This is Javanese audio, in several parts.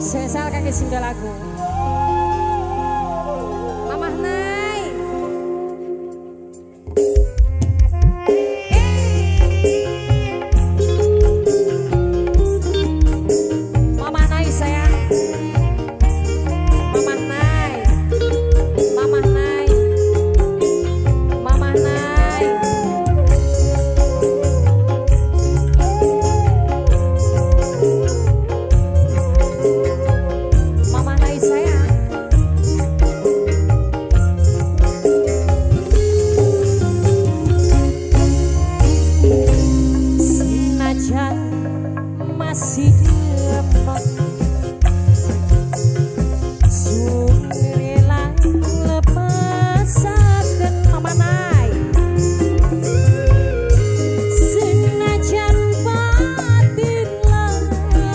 Spesial kangge single lagu. Mamah Nay. Mamah Nay sayang. Mamah Nay. Mamah Nay. Mamah Nay. Mamah Nay sayang. Senajan masih lemot sumrela lepasaken Mamah Nay. Senajan batin lara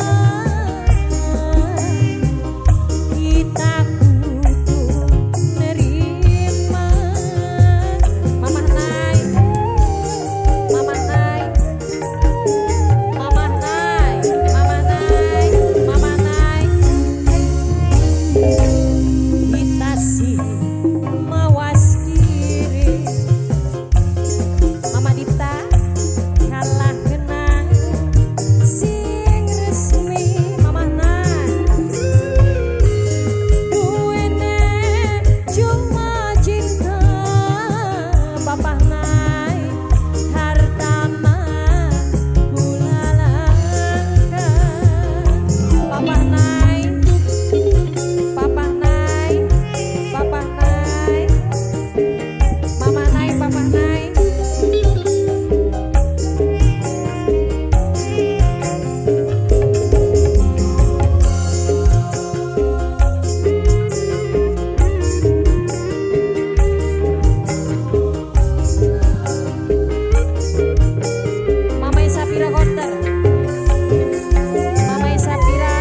kita kudu nerima. Mamah Nay, Mamah Nay, Mamah Nay, Mamah Nay, Mamah Nay. Kita sih mawas diri. Mama Dipta kalah kenang sing resmi. Mamah Nay duwene cuma cinta. Papah Nay harta mah kula langka. Papah Nay, Papah Nay, Papah Nay, Mama Nay, Papah Nay. Mama Sapira konter. Mama Sapira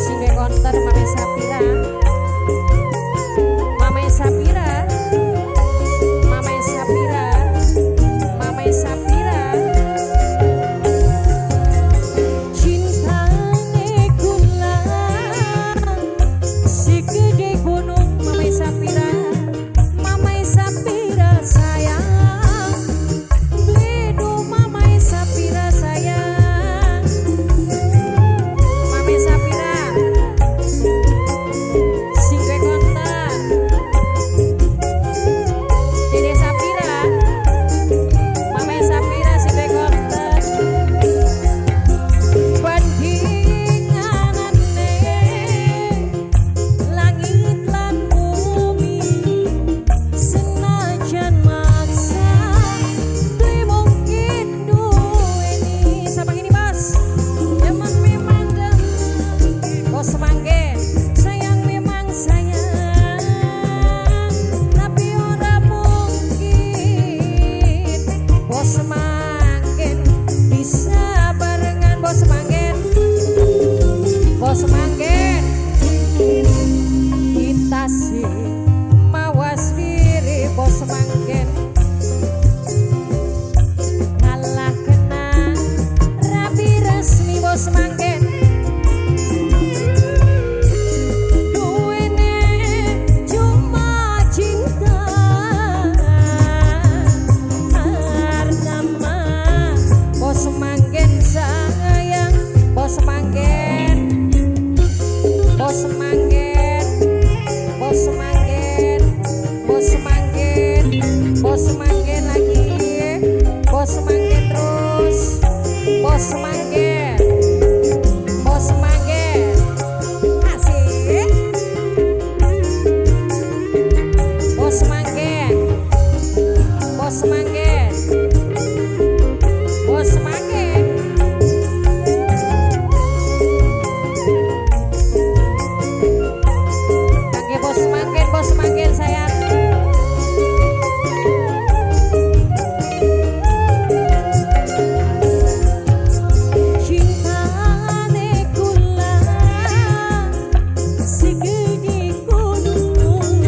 sing konter. Mama Sapira, Mama Sapira, Mama Sapira, Mama Sapira. Cintane kula segede gunung. Mama Sapira, Mama Sapira sayang. Bledo Mama Sapira sayang. Mama Sapira sing konter. Dede Sapira, Mama Sapira sing konter. Bandinganane langit lan bumi, senajan maksa beli mungkin duweni. Siapa ini Mas? Emang memang demen. Bos semanggen sayang memang sayang, tapi ora mungkin. Bos semanggen bisa barengan. Bos semanggen, bos semanggen. Kita sih mawas diri. Bos semanggen kalah kena rapi resmi. Bos semanggen duwene cuma cinta. Harta mah bos semanggen sayang. Bos semanggen, bos semanggen, bos semanggen, bos semanggen, bos semanggen lagi, bos semanggen terus, bos semanggen, bos semanggen, asik, bos semanggen, bos semanggen, bos semanggen. Kangge bos semanggen sayang. Cintane kula segede gunung,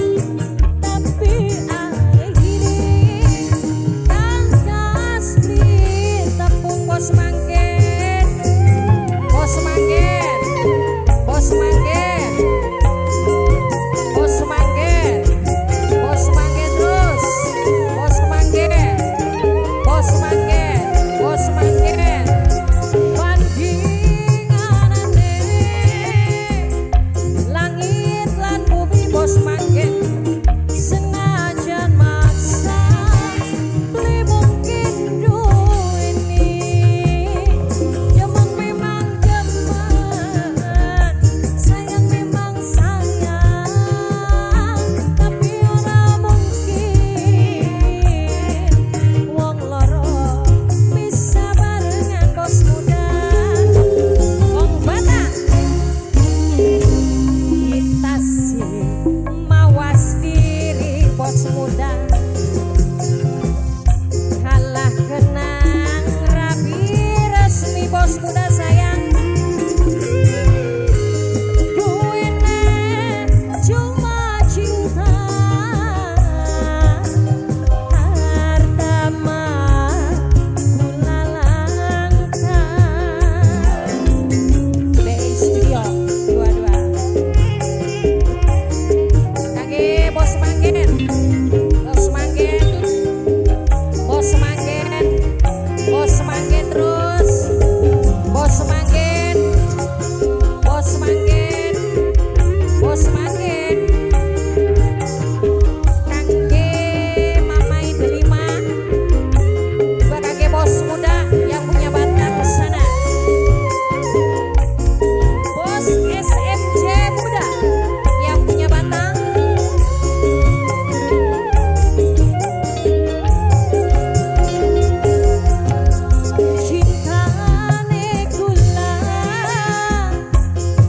Manggen, Bos Manggen, Bos Manggen, Bos Manggen terus, Bos Manggen, Bos Manggen, Bos Manggen, kangge Mamai Delima, juga kangge bos muda yang punya batang sana, Bos SMC muda yang punya batang. Cintane kula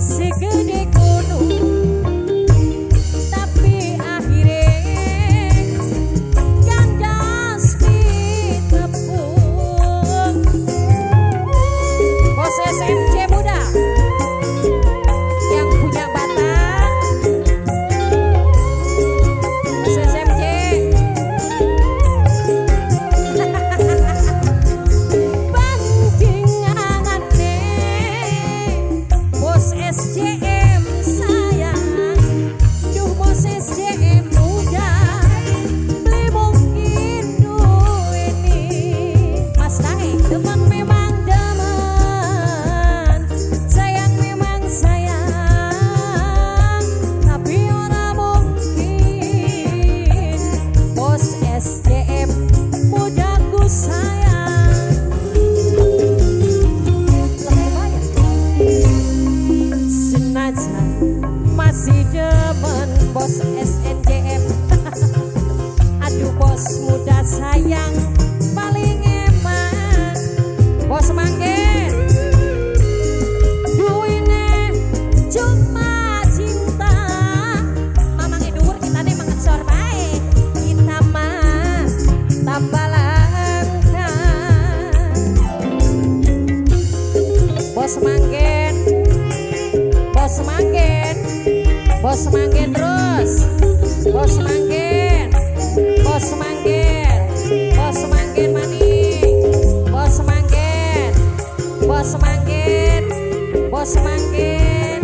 segede gunung, tapi akhire kandas ditepung. Bos SMC muda yang punya batang, Bos SMC. Bandingane Bos SCM sayang, duh bos SCM muda, beli mungkin duweni. Mas Daeng, demen memang demen, sayang memang sayang, tapi ora mungkin Bos SCM mudaku sayang. Senajan masih demen bos SNJM. Aduh bos muda sayang paling eman. Bos Manggen, duwine cuma cinta. Mamange dhuwur kitane mengesor bae. Kita mah tambah langka. Bos Manggen, Bos Manggen, Bos Manggen terus, Bos Manggen, Bos Manggen, Bos Manggen maning, Bos Manggen, Bos Manggen, Bos Manggen.